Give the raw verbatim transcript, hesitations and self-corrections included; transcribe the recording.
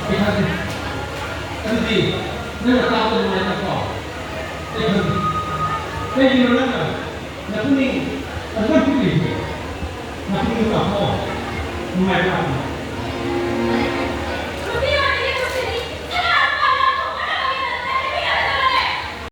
ꯑꯩ ꯈꯪꯗꯦ꯫ ꯑꯗꯨꯗꯤ ꯅꯪꯅ ꯇꯥꯕꯗ ꯅꯨꯡꯉꯥꯏꯇꯕ꯭ꯔꯣ? ꯑꯩ ꯈꯪꯗꯦ꯫ ꯀꯩꯒꯤꯅꯣ ꯅꯪꯅ ꯅꯄꯨꯛꯅꯤꯡ ꯑꯗꯨꯃꯥꯏꯅ ꯄꯤꯛꯂꯤꯁꯦ? ꯅꯄꯨꯛꯅꯤꯡ ꯆꯥꯎꯊꯣꯛꯑꯣ꯫ ꯅꯨꯡꯉꯥꯏꯕ ꯂꯥꯛꯄꯅꯤ꯫